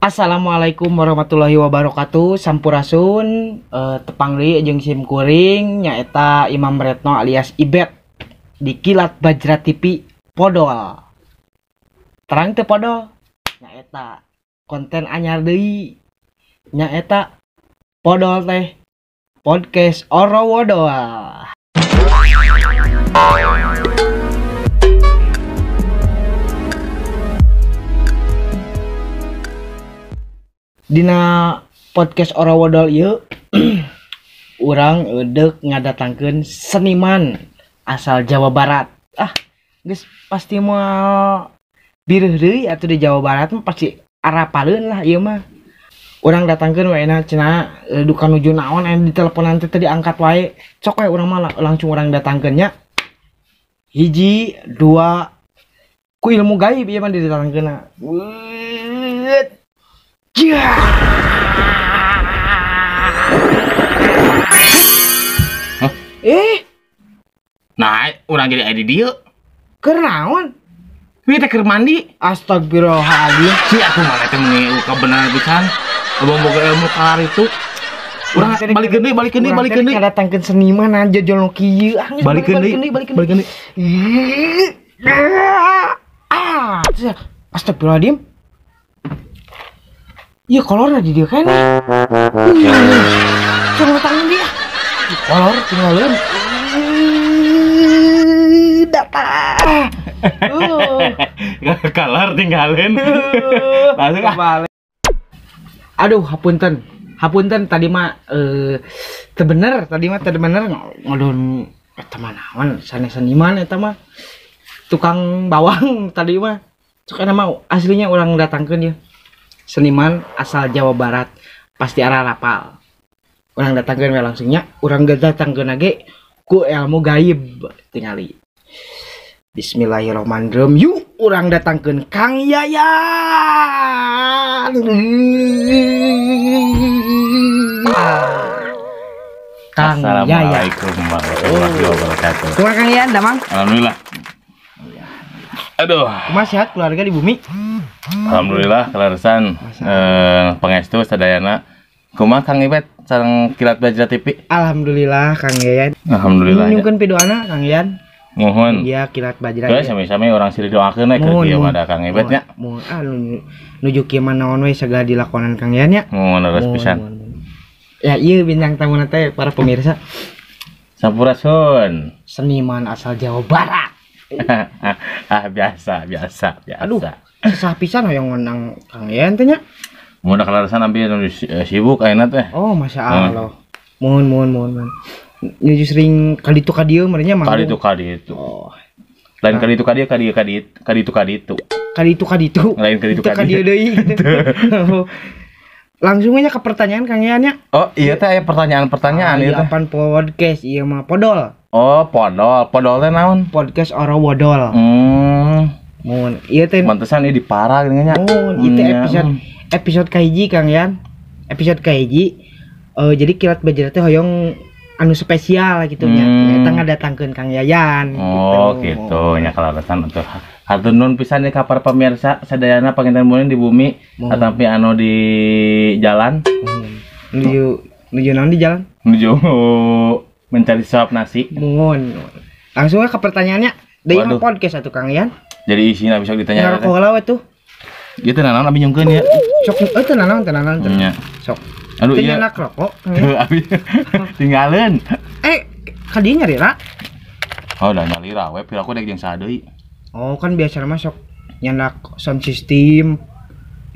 Assalamualaikum warahmatullahi wabarakatuh. Sampurasun, tepang deui jeung sim kuring nyaeta Imam Retno alias Ibet di Kilat Bajra TV Podol. Terang teu Podol? Nyaeta konten anyar deui. Nyaeta Podol teh podcast Orowodol. Dina podcast Orowodol ieu urang deuk ngadatangkeun seniman asal Jawa Barat. Ah, geus pasti moal bireuh deui atuh di Jawa Barat mah pasti arapaleun lah ieu mah. Urang datangkeun we na cenah duka nuju naon aya di teleponan teh teu diangkat wae. Sok we urang mah langsung urang datangkeun nya. Hiji, dua, ku ilmu gaib ieu mah didatangkeunna. Hah? Nah, urang jadi aya di dieu. Keur naon? Ieu teh keur mandi. Astagfirullahaladzim. Si atuh mana teh meuni kabeneran pisan. Abang boga ilmu kalar itu. Urang balikeun deui, balikeun deui, balikeun deui. Ngadatangkeun seniman aja jol nu kieu. Ah, balikeun deui, balikeun deui. Ah, astagfirullahaladzim. Iya kolor di dia kan. Coba tangan dia. Kolor tinggalin. Datang. Kolor tinggalin. Langsung kembali. Aduh, hapunten. Hapunten tadi mah teu bener, tadi mah teu bener ngodon eta mah naon sanes seniman eta mah. Tukang bawang tadi mah. Sok eta mah aslinya urang datangkeun dia. Seniman asal Jawa Barat pasti arah rapal. Urang datangkeun we langsungnya, urang datangkeun ge ku ilmu gaib tingali. Bismillahirrahmanirrahim. Yuk urang datangkeun Kang Yayan. Kang Yayan. Assalamualaikum warahmatullahi wabarakatuh. Kumaha Kang Yayan damang? Alhamdulillah. Aduh. Kumaha sehat keluarga di bumi? Alhamdulillah kaleresan pangestu sadayana. Kumaha Kang Ibet sareng Kilat Bajra TV? Alhamdulillah Kang Yayan. Alhamdulillah. Nyungkeun pidoana Kang Yayan. Mohon. Iya Kilat Bajra. Geus sami-sami urang silih doakeun we keur kieu mah Kang Ibet nya. Mohon ah nuju kieu mah naon we sagala dilakonan Kang Yayan nya. Mohon leres pisan. Ya ieu bintang tamu teh para pemirsa. Sampurasun. Seniman asal Jawa Barat. Ah biasa. Aduh, susah pisan hoyong ngundang Kang Yayan teh nya. Mun kaleresan abdi sibuk ayeuna teh. Oh, masya Allah. Mohon. Nuju sering kaditu ka dieu meureun nya manggung. Kaditu ka ditu. Oh. Lain kaditu ka dieu, ka dieu ka ditu, kaditu ka ditu. Kaditu ka ditu. Lain kaditu ka dieu deui gitu. Langsung aja ke pertanyaan Kang Yayan nya. Oh, iya teh aya pertanyaan-pertanyaan ieu teh. Apaan podcast ieu mah Podol. Oh, Podol. Podol teh naon? Podcast Orowodol. Mun ieu teh pantesan ieu dipara geuning nya. Mun ieu teh episode kahiji Kang Yan. Episode kahiji jadi Kilat Bajra teh hoyong anu spesial gitu nya. Eta ngadatangkeun Kang Yayan. Oh, gitu nya kaleresan atuh. Hatur nuhun pisan ka para pemirsa sadayana panginten munin di bumi atapi anu di jalan. Nuju naon di jalan? Nuju mencari suap nasi. Mohon. Langsung ke pertanyaannya. Deui mah podcast atuh Kang Yan. Jadi isina bisa ditanya. Ngarokok heula we tuh. Ieu teh nanaon abi nyungkeun ya. Sok teu nanaon. Sok. Aduh iya. Teu rokok. Abi tinggalin. Ka dieu nyalira? Oh, da nyalira we piraku dek jeung saha deui. Oh, kan biasa mah sok nyandak sound system.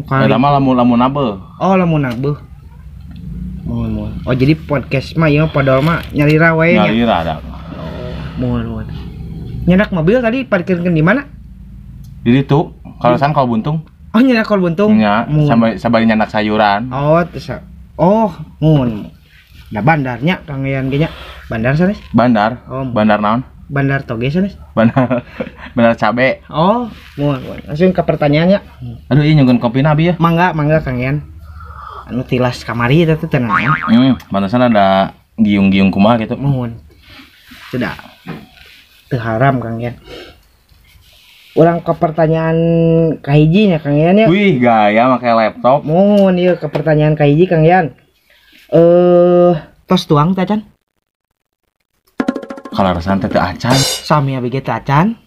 Eta mah lamun nabeuh. Oh, lamun nabeuh. Mohon. Oh, jadi podcast mah ieu Podol mah nyalira we nya. Nyalira da. Oh, mohon. Nyandak mobil tadi parkirkeun di mana? Di ditu, kaleresan kol buntung. Oh, nyandak kol buntung. Nya, sabari nyandak sayuran. Oh, terus. Oh, mun. Da bandarnya Kang Yayan ge nya. Bandar sanes? Bandar. Oh, bandar naon? Bandar toge sanes? Bandar cabe. Oh, mun. Langsung ke pertanyaannya. Aduh, ieu nyungkeun kopi na abi ya. Mangga Kang Yayan. Anu tilas kamari eta teh tenang. Pantesan ada giung-giung kumaha gitu. Mun. Sudah. Teu haram Kang Yan. Urang ke pertanyaan kahiji nya Kang Yan ya. Wih, gaya make laptop. Mohon ieu ke pertanyaan kahiji Kang Yan. Tos tuang teh acan? Kaleresan teh teu acan. Sami abi ge teu acan.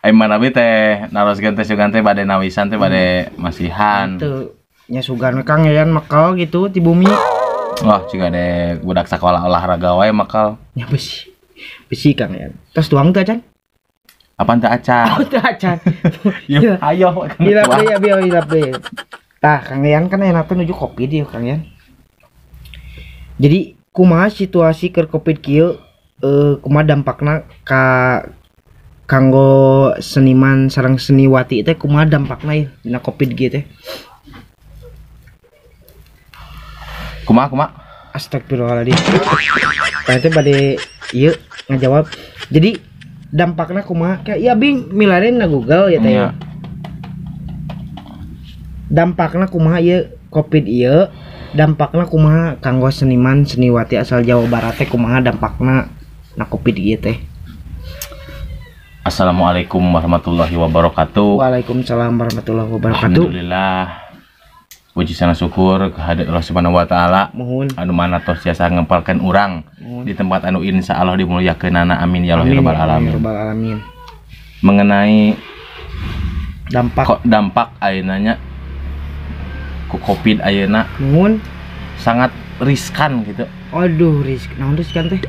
Ai mana abi teh naroskeun teh sugan teh bade nawisan teh bade masihan. Teu nya sugan we Kang Yan makal gitu ti bumi. Wah, jiga de budak sakola olahraga wae makal. Nya besi. Besi Kang Yan. Tos tuang teu acan? Apaan teu acan? Oh, teu acan. Yeuh, ayo hilap deui abi hilap deui. Tah, Kang Yan kan enak teh nuju Covid ieu Kang Yan. Jadi kumaha situasi keur Covid kieu kumaha dampakna ka kanggo seniman sareng seniwati teh kumaha dampakna ieu dina Covid kieu teh? Kumaha kumaha? Astagfirullahaladzim. Tah teh bade ieu ngajawab. Jadi dampakna kumaha? Kayak ya bing milarin na Google ya teh. Ya. Dampakna kumaha ieu Covid ieu? Dampakna kumaha kanggo seniman seniwati asal Jawa Barat teh kumaha dampakna na Covid ieu teh? Assalamualaikum warahmatullahi wabarakatuh. Waalaikumsalam warahmatullahi wabarakatuh. Alhamdulillah. Puji sana syukur kehadirat Allah Subhanahu wa taala. Mohon anu mana tos tiasa ngempalkeun urang di tempat anu insya Allah dimuliakeunana, amin ya Allah rabbal alamin. Rabbal alamin. Mengenai dampak kok dampak ayeuna nya ku Covid ayeuna mohon sangat riskan gitu. Aduh, risk. Naon riskan teh?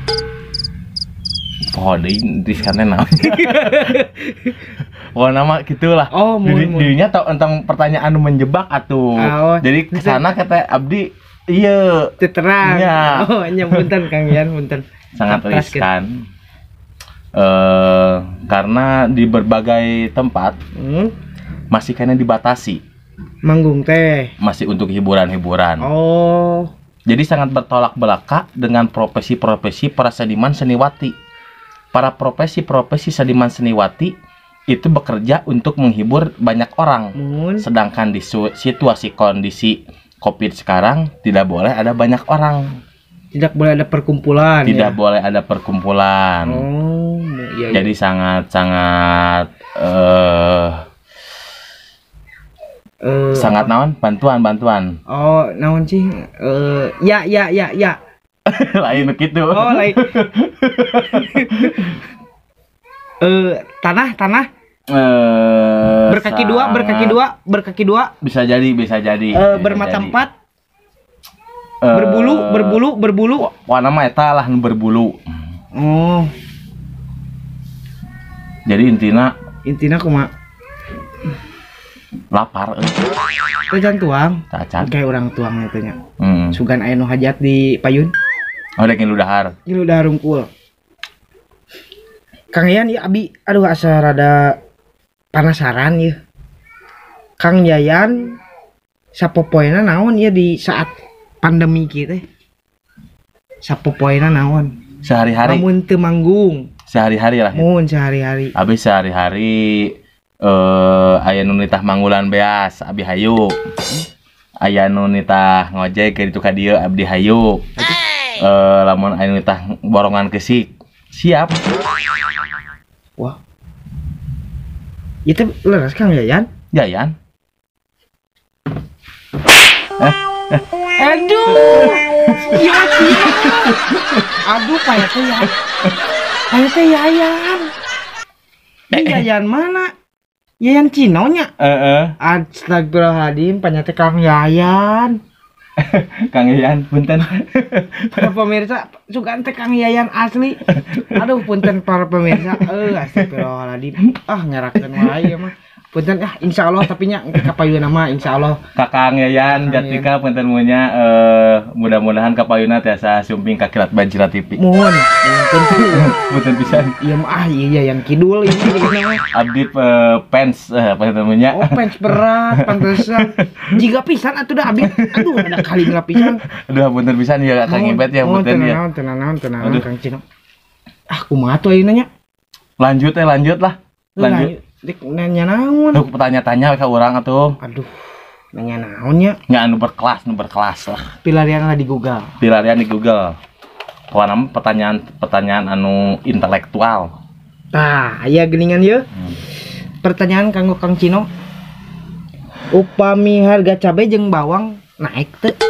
Poho deui riskan teh naon. Pokoknya nama gitulah. Oh, dirinya tau tentang pertanyaan anu menjebak atuh. Oh, jadi kesana kata abdi iya terang. Ya. Oh, nya punten Kang Yan, punten. Sangat riskan. Karena di berbagai tempat masih kena dibatasi. Manggung teh masih untuk hiburan-hiburan. Oh. Jadi sangat bertolak belakang dengan profesi-profesi para seniman seniwati. Para profesi-profesi seniman seniwati itu bekerja untuk menghibur banyak orang. Sedangkan di situasi kondisi Covid sekarang tidak boleh ada banyak orang. Tidak boleh ada perkumpulan. Tidak ya? Boleh ada perkumpulan. Oh, iya, iya. Jadi sangat-sangat sangat naon bantuan. Oh, naon sih? Ya. Lain begitu. Oh, lain. Tanah. Berkaki dua. Bisa jadi. Bermata empat. Berbulu. Wah, nama eta lah nu berbulu. Oh. Jadi intina kumaha? Lapar euy. Teh jangan tuang. Tacan. Kayak orang tuang eta nya. Sugan aya nu hajat di payun. Oh, dek ngilu dahar. Ngilu dahar rungkul. Kang Yan ya abi aduh asa rada penasaran ya. Kang Yayan sapopoena naon ya di saat pandemi kieu teh? Sapopoena naon? Sehari-hari. Lamun teu manggung. Sehari-hari lah. Mun sehari-hari. Abi sehari-hari aya nu nitah manggulan beas abdi hayu. Aya nu nitah ngojek ke ditu ka dieu abdi hayu. Lamun aya nu nitah borongan kesik siap. Wah. Itu leres Kang Yayan? Yayan. Aduh. Ya. Aduh, kayak teh ya. Kayak teh Yayan. Ini Yayan mana? Yayan Cino nya? Heeh. Astagfirullahaladzim, panyate Kang Yayan. Kang Yayan, punten. Para pemirsa, sugan teh Kang Yayan asli. Aduh, punten para pemirsa. Astagfirullahaladzim. Ah, ngerakeun wae mah. Punten ah, insyaallah tapi nya kapayuna mah insyaallah. Kakang Yayan Jatika punten munya mudah-mudahan kapayuna tiasa sumping ka Kilat Bajra TV. Mohon. Punten. Punten pisan. Iya mah ah iya Yayan Kidul ini mah. Abdi fans punten munya. Oh, fans berat pantesan. Jiga pisan atuh dah abdi. Aduh, ada kali pisan. Aduh, punten pisan ya Kang Ibet ya punten ya. Tenang Kang Cino. Ah, kumaha tuh ayeuna nya? Lanjut lah. Lanjut. Dik nanya naon? Duh, pertanya-tanya ka urang atuh. Aduh, nanya naonnya? Nya anu berkelas lah. Pilarian lah di Google. Pilarian di Google. Pokokna pertanyaan-pertanyaan anu intelektual. Tah, aya geningan ye. Pertanyaan kanggo Kang Cino. Upami harga cabai jeung bawang naik teu?